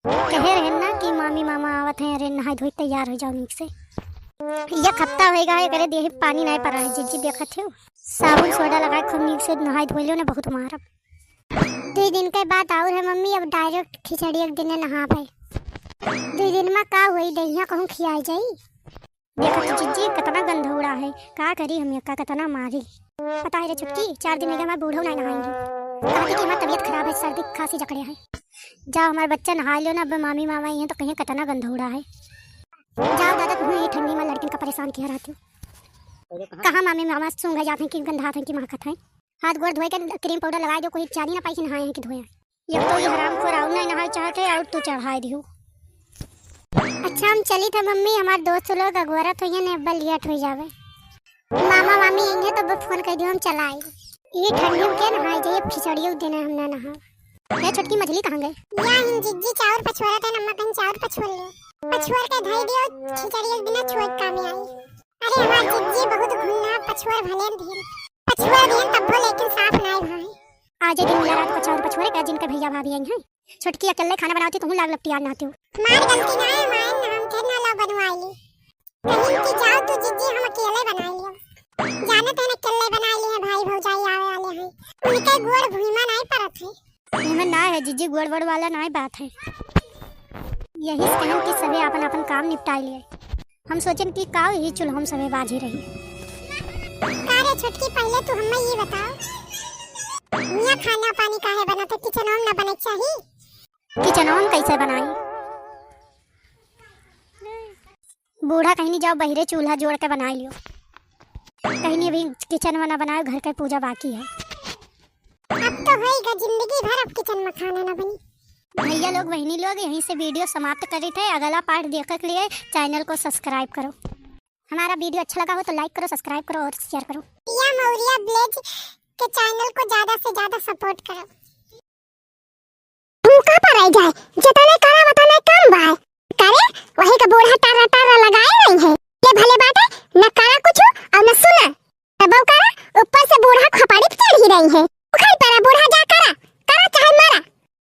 कहे रहन ना कि मामी मामा आवत हैं, अरे नहाई धोई तैयार हो जाओ नीक से। एक हफ्ता होएगा है, करे देह पानी नहीं पड़ा है, जिज्जी देखत हो। साबुन सोडा लगा के खूब नीक से नहाई धोई लो ना, बहुत मारब। दुई दिन के बाद और है मम्मी, अब direct खिचड़ी एक दिन नहा पाए। दुई दिन में का होई, दहिया कहूँ खियाई जाई। देखत जिज्जी कितना गंधौड़ा है, का करी हम यक्का कितना मारी। पता है रे छुटकी, चार दिन हो गया हमार बूढ़ो नहीं नहाई है। कहती कि हमार तबीयत खराब है, सर्दी खांसी जकड़े है। जाओ हमार बच्चा नहा लियो ना, अब मामी मामा आई हैं तो कहिए कितना गंधौड़ा है। जाओ दादा, तुम्हें ये ठंडी में लड़किन का परेशान किया रहती हो। कहाँ मामी मामा सूंघे जात हैं कि गंधात हैं कि महकत हैं। हाथ गोड़ धोए के cream powder लगाए दो, कोई जानी ना पाई कि नहाए हैं कि धोए हैं। एक तो ये हरामखोर आऊ नहीं नहाए चाहत है और तू चढ़ाए दियो। अच्छा हम चली था मम्मी, हमार दोस्त लोग अगोरत होइहैं ने, अब late हो जावे। मामा मामी अइहैं तो अब phone कर दियो, हम चला आई। ये ठंडी में के नहाए जाइए, खिचड़ियों देना हम ना नहा। ये छोटकी मझली कहाँ गए? या हिन जिज्जी चाउर पछोरा थे, अम्मा कहीं चाउर पछोर ले। पछोर के धई दियो, खिचड़ियों बिना छोट काम आई। अरे हमार जिज्जी बहुत घुन्ना पछोर भले दिन। पछोर दिन तब्बो लेकिन साफ नाई भाई। आज दिन मिला रात पछोर पछोरे का जिनके भैया भाभी आई हैं। छोटकी अकेले खाना बनावती, तुहूँ लाग लपटियार नहाती हो। मार गलती ना है, मायन नाम थे ना ला बनवाई ली। कहीं कि जाओ तू जिज्जी, हम अकेले बनाई लियो। जानत है ना अकेले बनाई ली है, भाई भौजाई आवे वाले हैं। उनके गोड़ भुइमा नहीं परत है। एमे ना है जिज्जी, गोड़ वोड़ वाला ना बात है। यही से कहन कि सभी अपन अपन काम निपटाई लिए। हम सोचेन कि का यही चूल्हा में सबे बाझी रही। का रे छोटकी, पहिले तू हम्मे ई बताओ, हियाँ खाना पानी काहे बनत है, किचनवा में ना बने चाही? किचनवा में कैसे बनाई? बूढ़ा कहिन जाओ बहिरे चूल्हा जोड़ के बनाई लियो। कहिन अभी किचनवा ना बनाए, घर के पूजा बाकी है। अब तो होइगा जिंदगी भर अब किचन में खाना ना बनी। भैया लोग, बहिनी लोग, यहीं से video समाप्त करित है। अगला part देखे के लिए channel को subscribe करो। हमारा video अच्छा लगा हो तो like करो, subscribe करो और share करो। या मौर्या village के channel को ज्यादा से ज्यादा support करो। तू का पर आई जाए, जतने करा वतने कम बाय। करे, वही का बूढ़ा टारा टारा लगाए नहीं है। ले भले बाटे, न करा कुछ और न सुना। तब करा, ऊपर से बूढ़ा खोपड़ी पे चढ़ी रही है। उखड़ पड़ा बूढ़ा, जा करा, करा चाहे मरा।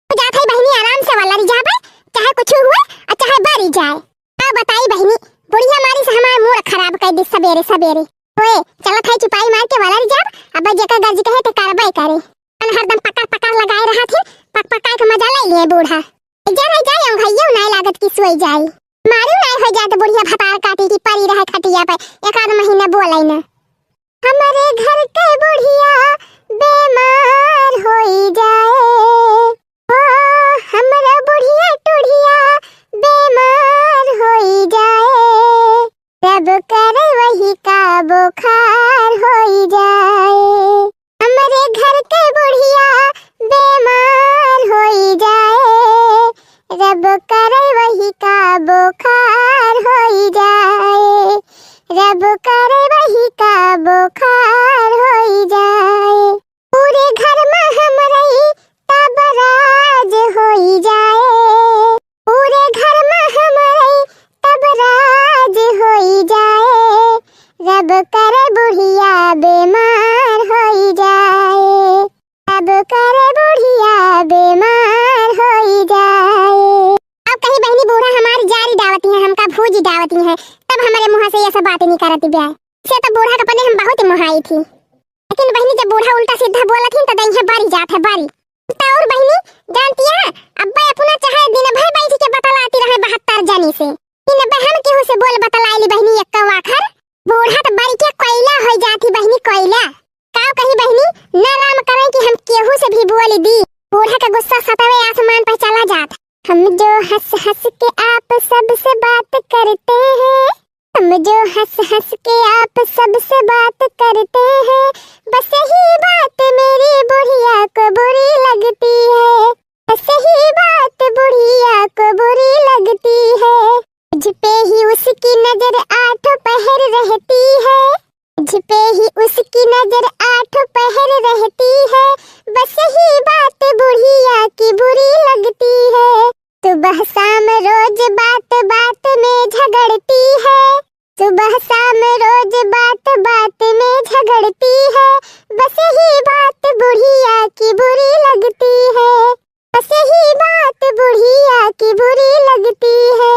तू जात है बहिनी आराम से वाला रिझाबे, चाहे कुछ हुए और चाहे बरी जाए। का बताई बहिनी, बुढ़िया मारी से हमार mood खराब कर दी सबेरे सबेरे। ओए, चलत है चुपाई मार के वाला रिझाब, अब जेकर गर्ज कहे ते करबे करे। अपन हरदम पकड़ पकड़ लगाए रहा थी, पक पकाए के मजा ले लिए बूढ़ा। जा रह जाए, हम भैया नहीं लागत कि सोई जाई। मारू नहीं हो जात बुढ़िया भतार काटी की परी रहे खटिया पे, एक आध महीना बोले न। हमरे घर के बुढ़िया बीमार होई जाए, ओ हमरा बुढ़िया टुढ़िया बीमार होई जाए, रब करे वही का बुखार होई जाए। हमरे घर के बुढ़िया बीमार होई जाए, रब करे वही का बुखार होई जाए, रब करे वही का बुखार होई जाए। पूरे घर में हमरे तब राज होई जाए, पूरे घर में हमरे तब राज होई जाए, रब करे बुढ़िया बीमार होई जाए, रब करे बुढ़िया बीमार होई जाए। अब कहीं बहिनी बूढ़ा हमार जारी डावती है, हमका भूजी डावती है, तब हमरे मुँह से ये सब बातें निकरती ब्या। से तो बूढ़ा के अपने हम बहुत मोहाई थी, लेकिन बहिनी जब बूढ़ा उल्टा सीधा बोलत ही तो दहिया बारी जात है बारी। तो और बहिनी जानती है, अब्बे अपना चाहे दिन भर बैठ के बतलाती रहे बहत्तर जनी से, दिन भर हम केहू से बोल बतलाइली बहिनी एक आखर। बूढ़ा तो बारी के कोयला हो जाती बहिनी कोयला। का कही बहिनी, ना राम करे कि हम केहू से भी बोल दी, बूढ़ा का गुस्सा सतवे आसमान पर चला जात। हम जो हंस हंस के आप सबसे बात करते हैं, हम जो हंस हंस के आप सबसे बात करते हैं, बस यही बात मेरी बुढ़िया को बुरी लगती है, बस यही बात बुढ़िया को बुरी लगती है। मुझ पे ही उसकी नजर आठों पहर रहती है, मुझ पे ही उसकी नजर आठों पहर रहती है, बस यही बात बुढ़िया की बुरी लगती है। सुबह शाम रोज बात बात में झगड़ती है, सुबह शाम रोज बात बात में झगड़ती है, बस यही बात बुढ़िया की बुरी लगती है, बस यही बात बुढ़िया की बुरी लगती है।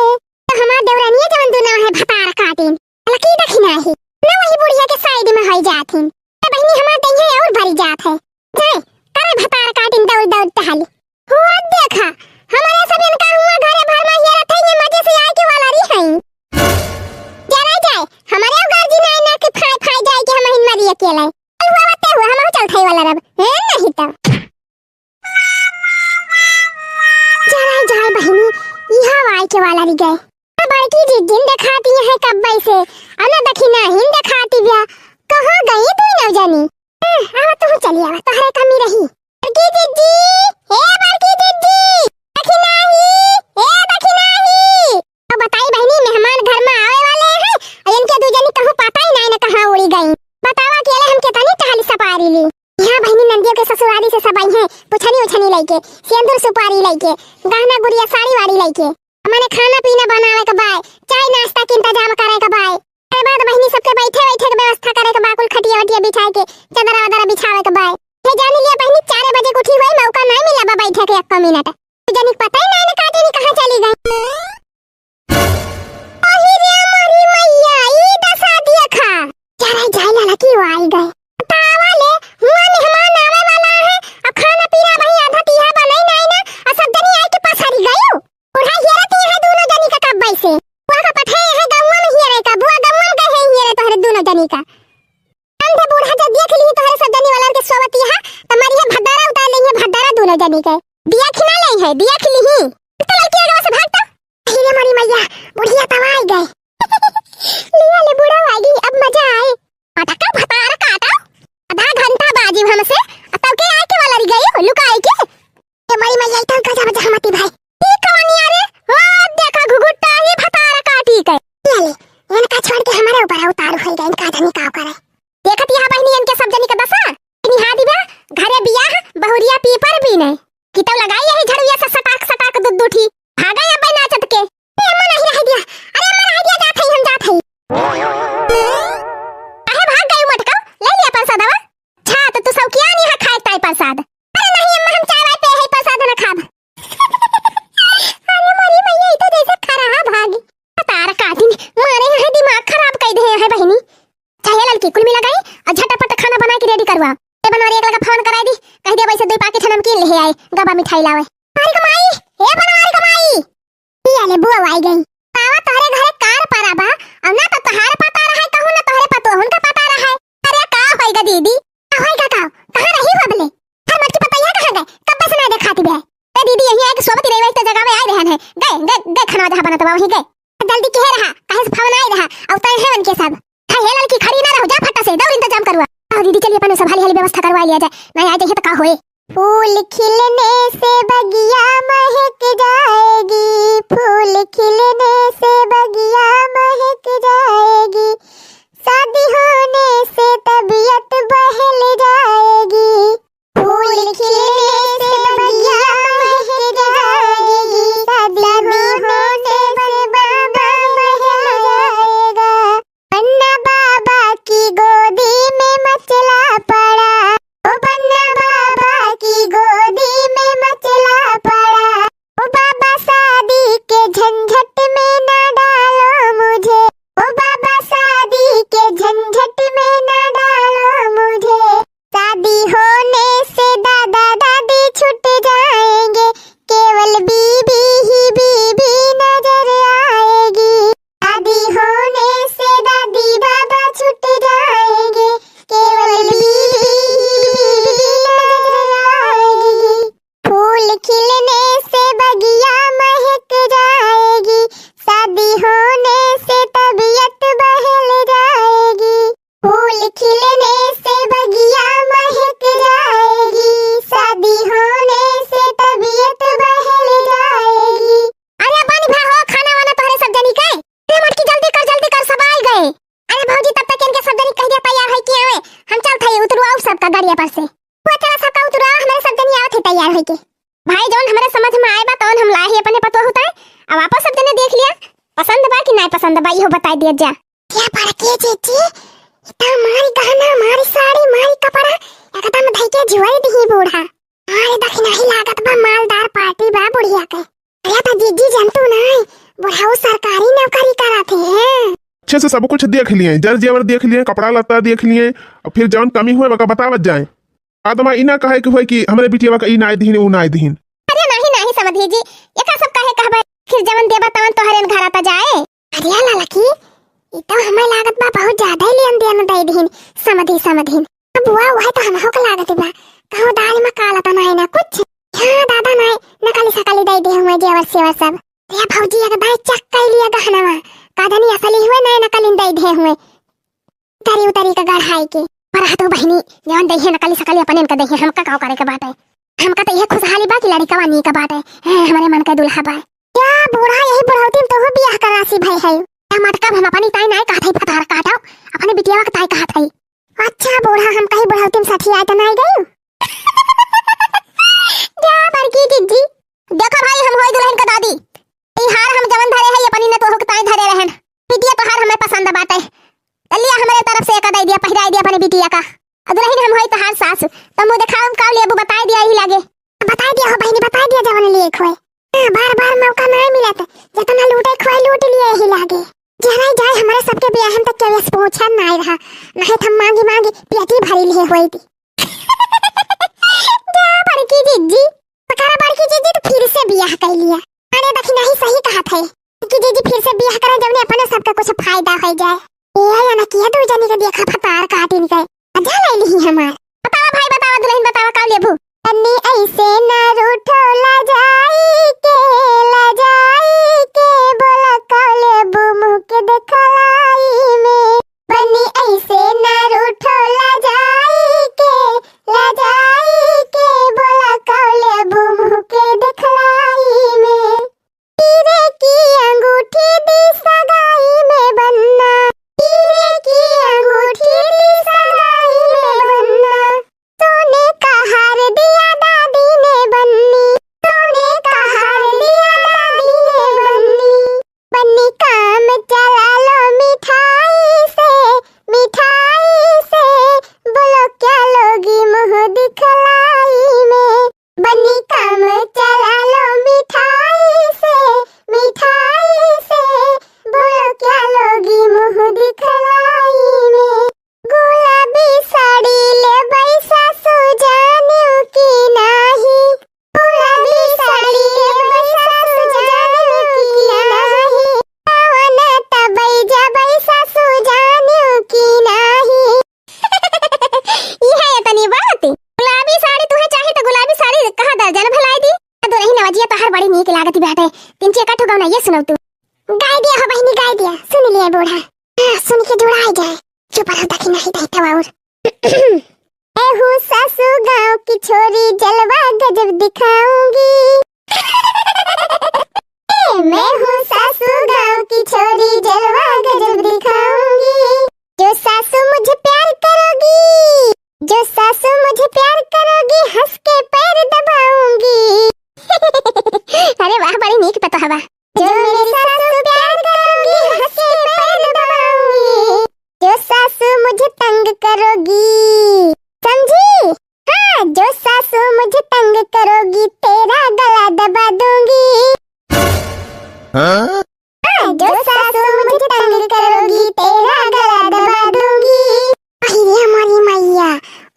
तो हमार देवरानिया जवन दुनो है भतार काटिन, लकी दखिना ही, ना वही बुढ़िया के side में होई जात हिन। तो बहिनी हमार दहिया और भरी जात है। जाए, करे भतार काटिन दौड़ दौड़ टहली। हुआ देखा, हमारे सब इनका हुआ घरे भर में हेरत है, ये मजे से आए के वाला रही हैं। जरा जाए, हमारे उगार जी नाई ना कि फाय फाय जाए कि हम हिन मरी अकेले। और हुआ बते हुआ, हम चल थे वाला रब। हैं नहीं तो। जरा जाए बहिनी, यहाँ आए के वाला रही गए। बड़की जिज्जिन देखाती है कब्बे से, अना दखिना हिन देखाती ब्या। कहाँ गई दुई नौ जनी? आह, आवा तू चली आवा, तोहरे कमी रही। बड़की जिज्जी, ए बड़की जिज्जी, दखिना ही, ए दखिना ही। तो बताई बहिनी, मेहमान घर में आवे वाले हैं, और इनके दू जनी कहूँ पता ही नहीं न कहाँ उड़ी गई। बतावा अकेले हम कितनी टहली सपारी ली। यहाँ बहिनी नंदियों के ससुरारी से सब आई हैं, पुछनी उछनी लइके, सेंदूर सुपारी लइके, गहना गुड़िया साड़ी वाड़ी लइके। हमने खाना पीना बनावे के बाय, चाय नाश्ता के इंतजाम करे के बाय। एकरे बाद बहिनी सबके बैठे बैठे के व्यवस्था करे के बा, कुल खटिया वटिया बिछाए के, चदरा वदरा बिछावे के बाय। हे जानी लिया बहिनी, चार बजे के उठी हुई, मौका नहीं मिला बा बैठे के एको मिनट। तू जनी पता ही नहीं न काटे नी कहाँ चली गई। अहि रे मोरी मैया, ई दसा देखा। जरा जाए लाला की वो आई गए। तावा ले, हुआ मेहमान आवे वाला है, अब खाना पीना वही आधा तिहा बनाई नाई ना, और सब जनी आई के पसरी गयो। उड़ा हेरत ही है दोनों जनी का कब्बे से। हुआ का पठे है गाँव में हेरे न जानी के। दिया खिना ले है, दिया खिली ही। तो लड़की आगे से भाग तो। अरे मोरी मैया, बुढ़िया तब आई गए। लिया ले बूढ़ा आई गई, अब मजा आए। पटका भतार काटा। आधा घंटा बाजी हमसे, तब के आए के वाला रह गई, लुकाई के। ए मोरी मैया, इतना गजब जहमती भाई। ई कवनिया रे? ओ देखा घुघुट्टा ही भतार काटी के। ये ले, इनका छोड़ के हमारे ऊपर उतारू हो गए, इनका जानी का करे। देखत यहाँ बहिनी इनके सब जनी के दशा। निहा दिबा, घरे बियाह, बहुरिया पीपर भी नहीं। कि तब लगाई यही झड़ुआ से सटाक सटाक दू दू ठी। भागा या बे नाचत के। ए अम्मा नहीं रह दिया। अरे अम्मा रह दिया, जात हई, हम जात हई। काहे भाग गई मटका? ले लिया प्रसादवा। छा, तो तू सब किया नहीं है खाए ताई प्रसाद? अरे नहीं अम्मा, हम चाय वाय पे है, प्रसाद ना खाब। अरे मोरी मैया, ई तो जैसे खरहा भागी। तार काटिन, मारे है दिमाग खराब कर दे है बहिनी। चाहे ललकी कुल मिला गई और झटपट खाना बना के ready करवा। ए बनवारी एक लगा फोन कराई दी, कह दे वैसे दो पाकिट नमकीन ले आए, गबा मिठाई लावे। बनवारी का माई, ए बनवारी का माई। ई आले बुआ आई गई। पावा तोहरे घरे कार परा बा, और ना तो तोहार पता रहे, कहूँ ना तोहरे पतोहुन का पता रहे। अरे का होइगा दीदी? का होइगा का? कहाँ रही हो बले? हर मटकी पतैया कहाँ गए? कब से ना देखाती बे? ए दीदी, यही आए कि सोबत रही, वही तो जगह में आए रहन है। गए, गए, गए खाना जहाँ बनत बा, वहीं गए। जल्दी किहे रहा, कहे से फोन आए रहा, और तय है उनके सब। है, हे लड़की, खड़ी ना रहो, जा फटा से, दौड़ इंतजाम करवा। आओ दीदी, चलिए अपन सब हाली हाली व्यवस्था करवा लिया जाए, नहीं आ जाइए तो का होए। फूल खिलने से बगिया महक जाएगी, फूल खिलने से बगिया महक जाएगी, शादी होने से तबीयत बहल जाएगी। फूल खिलने से बगिया महक जाएगी, शादी होने से बाबा बहल जाएगा। बन्ना बाबा की गोदी में मचला पड़ा, ओ बन्ना बाबा की गोदी में मचला पड़ा। ओ बाबा शादी के झंझट में ना डालो मुझे, ओ बाबा शादी के झंझट में ना डालो मुझे। शादी होने से दादा दादी छूट जाएंगे, केवल बीबी ही बीबी नजर आएगी। शादी होने से दादी बाबा छूट जाएंगे, केवल बीबी ही बीबी नजर आएगी। फूल खिलने से बगिया महक जाएगी, शादी होने से तबीयत बहल जाएगी। फूल खिलने से बगिया महक जाएगी, शादी होने से तबीयत बहल जाएगी। अरे बन भा हो, खाना वाना तोहरे सब जनी के। अरे मटकी जल्दी कर, जल्दी कर, सब आइ गए। अरे भौजी, तब तक इनके सब जनी कह दिया तैयार है कि आवे, हम चलत हई, उतरवाओ सबका गाड़िया पर से। वो चला सबका उतरवाओ, हमरे सब जनी आवत है तैयार होइके। भाई, जौन हमरे समझ में आए बा, तौन हम लाए ही अपने पतोह उताए। अब आपस सब जने देख लिया, पसंद बा कि नाय पसंद बा, इहो बताई दिया जा। क्या बड़की जीजी, ई तो मारी गहना, मारी साड़ी, मारी कपड़ा, एकदम धई के जुआई दिही बूढ़ा। अरे दखिनाही लागत बा, मालदार पार्टी बा बुढ़िया के। अरे तो जीजी जनतू नाय, बुढ़ऊ सरकारी नौकरी करत है। अच्छे से सब कुछ देख लिए, जर जेवर देख लिए, कपड़ा लत्ता देख लिए, और फिर जौन कमी हुए ओका बतावत जाए। आदमा ई ना कहे कि होए कि हमरे बिटिया का ई नाय दिहिन, ऊ नाय दिहिन। अरे नाही, नाही समधी जी, एका सब काहे कहबे? फिर जवन देबा तवन तोहरे न घरा त जाए। अरे ललकी, ई तो हमें लागत बा बहुत ज्यादा ही लेन देन दे दिहिन, समधी समधिन। अब बुआ, वही तो हमहू के लागत बा, कहूँ दाल में काला तो नाही ना कुछ। हाँ दादा, नाही, नकली सकली दे दे हुए जेवर सेवर सब। अरे भौजी, एक दाई चेक कर लिया गहनवा, का जानी असली हुए ना नकली दे दे हुए। तरी उतरी का गढ़ाई के। पर हाँ तो बहिनी, जवन दहिए नकली सकली अपने इनका दहिए, हमका का करे के बाटे? हमका तो इहे खुशहाली बा कि लड़िकवा नीक बाटे। हैं, हमरे मन के दुल्हा बा। या बूढ़ा, यही बुढ़ौती में तोहू बियाह करासी भई है। या मटका, हम अपनी ताई नाय कहत हई, भतार काटो, अपने बिटियावा के ताई कहत हई। अच्छा बूढ़ा, हम कहीं बुढ़ौती में सठी आए तो नाय गई? जा बड़की जिज्जी, देखो भाई, हम होई दुल्हन का दादी। ई हार हम जवन धरे हई, अपनी न तोहू के ताई धरे रहन। बिटिया तोहार हमें पसंद बाटे। त लिया, हमरे तरफ से एका दे दिया, पहिराई दिया अपने बिटिया का। अ दुल्हन हम होई तोहार सास। त मुँह देखावम का लेबू, बताई दिया यही लागे। बताई दिया हो बहिनी, बताई दिया जवन लिए खोए। हाँ, बार बार मौका नाय मिलत, जतना लूटे खोए लूट लिए यही लागे। जहराई जाए, हमरे सबके बियाह में त केहू से पूछन नाय रहा, नहीं त हम मांगी मांगी पेटी भरी लिए होई थी। जा बड़की जिज्जी। पकारा बड़की जिज्जी तो फिर से बियाह कर लिया। अरे दखिनाही सही कहत है कि जिज्जी फिर से बियाह करे, जवने अपने सबके कुछ फायदा हो जाए। ए या ना किया दू जनी के देखा भतार काटिन के। मजा ले ली हमार। बतावा भाई, बतावा दुल्हन, बतावा का लेबू? तन्नी ऐसे ना बड़ी नीक लागत बाटे। तीन चार ठो गौना ये सुनाओ तू। गाय दिया हो बहिनी, गाय दिया, सुन लिया बूढ़ा। हाँ, सुन के जुड़ाई जाए। चुप रहो, देखी नहीं देता और। मैं हूँ सासू गाँव की छोरी, जलवा गजब दिखाऊंगी। मैं हूँ सासू गाँव की छोरी, जलवा गजब दिखाऊंगी। जो सासू मुझे प्यार करोगी, जो सासू मुझे प्यार करोगी, हंस के पैर दबाऊंगी। अरे वाह, बड़ी नीक पतोह बा। जो मेरी सासू प्यार करोगी, हंस के पैर दबाऊंगी। जो सासू मुझे तंग करोगी, समझी? हाँ, जो सासू मुझे तंग करोगी, तेरा गला दबा दूंगी। हाँ? हाँ, जो सासू मुझे तंग करोगी, तेरा गला दबा दूंगी। अरे रे हमारी मैया,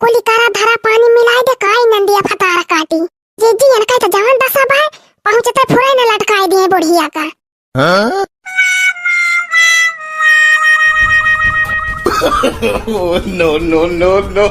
कुली करा धरा पानी मिलाए दे, काई नंदिया फतार काटी। जीजी, इनका तो जवान दशा बा, पहुँचते फुरे न लटकाए दिए बुढ़िया का। हाँ? Oh, no, no, no, no।